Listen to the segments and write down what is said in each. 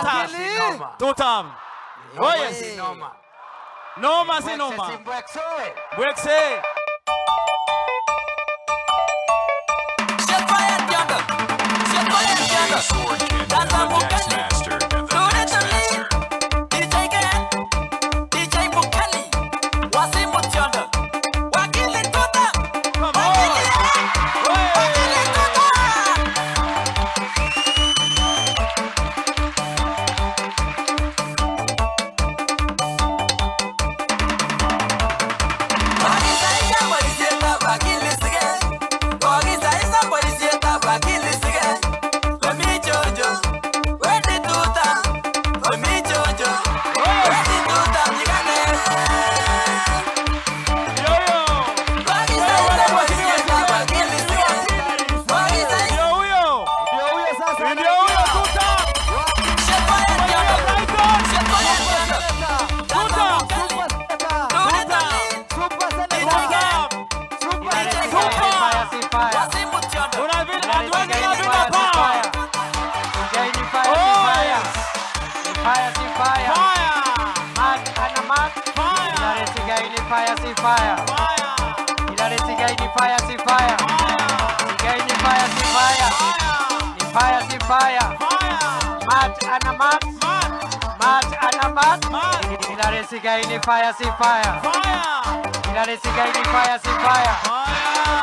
Wakili. Two term. Oh yes. Noma. Noma si noma. Simbwekse. Bwekse. Sword Kid, the Dex Master, the Dex Master. Come on. Hey. Yo yo. Ndio huyo. Ndio huyo sasa. Ndio huyo two term. Two term. Super Senator. Two term. Super Two Senator. term. Super Super. Senator. Si fire. Una vile hatuwezi kaa bila power. Fire, Oh, fire. yes. Fire, si fire. Fire. Mat ana mat. Fire. Ilare sigaini fire, si fire. Fire. Ilare sigaini fire, si fire. Fire. Sigaini fire, si fire. Fire. Ni fire, si fire. Fire. Mat ana mat. Mat. Mat ana mat. Mat. Ilare sigaini fire, si fire. Fire. Ilare sigaini fire, si fire. Fire.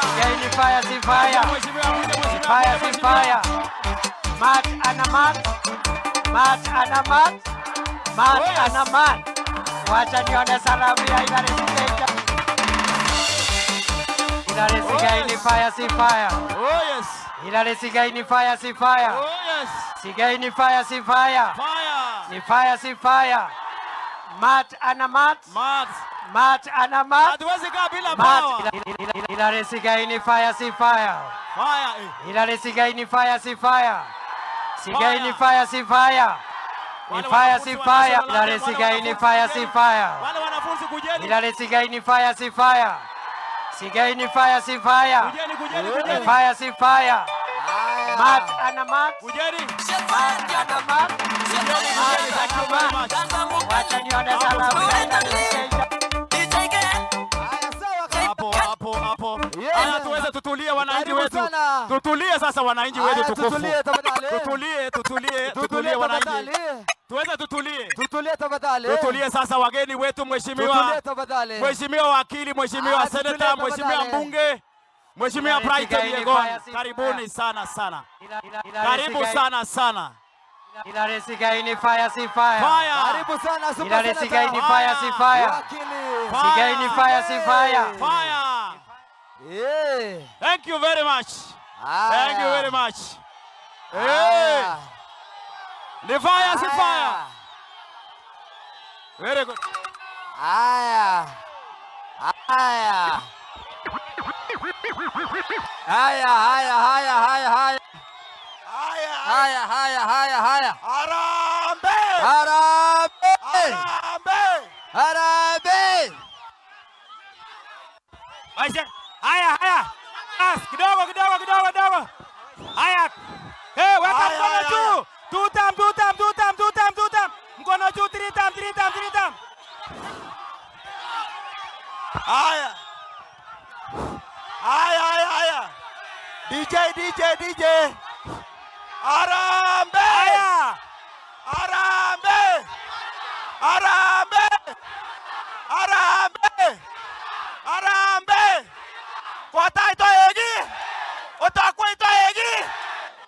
Sigaini fire, si fire. Mheshimiwa akuje, mheshimiwa Fire, akuje, si mheshimiwa. fire. Mat ana mat. Mat ana mat. Mat Oh, yes. ana mat. Wacha nione salamu ya Ilare Sigaini. Ilare Oh, Sigaini yes. fire, si fire. Oh yes. Ilare Sigaini fire, si fire. Oh yes. Sigaini fire, si fire. Fire. Ni fire, si fire. Mat ana mat. Mat. Mat ana mat. Hatuwezi kaa bila Mat. power. Ilare Sigaini fire, si fire. Fire. Eh. Ilare Sigaini fire, si fire. Sigaini Fire. fire, si fire. Ni Wale fire, si wanafunzi wa fire. National Ilare Anthem, wale Sigaini wanafunzi fire, si kujeni. fire. Wale wanafunzi kujeni. Ilare Sigaini fire, si fire. Sigaini fire, si fire. Kujeni, kujeni, Ni kujeni. fire, si fire. Mat ana mat. Kujeni. Mat ana mat. Kujeni, kujeni. Thank you very much. Wacha nione salamu ya Ilare Sigaini. Haya, sawa. Hapo hapo hapo. Yes. Haya, tuweze tutulie wananchi Karibu wetu. sana. Tutulie sasa wananchi wetu Haya, tukufu. tutulie tafadhali. Tutulie, tutulie, tutulie Tutulie wananchi. tafadhali. Tuweze tutulie. Tutulie tafadhali. Tutulie sasa wageni wetu, mheshimiwa. Tutulie tafadhali. Mheshimiwa wakili, mheshimiwa Ah, tutulie seneta, mheshimiwa tafadhali. mbunge, mheshimiwa Ilare Brighton Sigaini Yegon, fire, si karibuni fire. sana sana. Ilare Karibu Sigaini- sana sana. Ilare Sigaini fire, si fire. Fire. Karibu sana Super Ilare Senator. Sigaini fire, si fire. Wakili. Fire. Sigaini fire, si fire. Fire. Yeah. Thank you very much. Thank you very much. Hey. Haya. Ni fire si fire. Haya. Very good. Haya. Haya. Haya, haya, haya, haya, haya. Haya, haya, haya, haya. Harambee! Harambee! Harambee! Harambee! Maisha. Haya, haya. Bas, kidogo kidogo kidogo kidogo. Haya. Eh, weka Haya, mkono haya, juu. Two time, two time, two time, two time, two time. Mkono juu three time, three time, three time. Haya. Haya, haya, haya. DJ, DJ, DJ. Harambee! Haya. Harambee! Harambee! Harambee! Harambee! Kotai toegi! Otakwe toegi!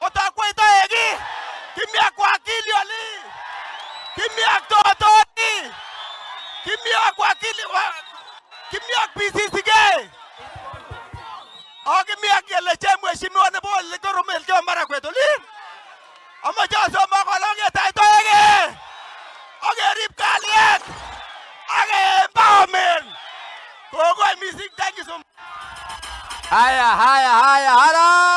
Otakwe toegi! Kimya kwa akili oli! Kimya totoni! Kimya kwa akili kimya PCCK! Akimya kele che mheshimiwa nebo Elgeyo Elgeyo Marakwet olin. Amache asomok korok ketach toek akerib kalyet ak empowerment. Kongoi missing, thank you so much. Haya, haya, haya, harambee!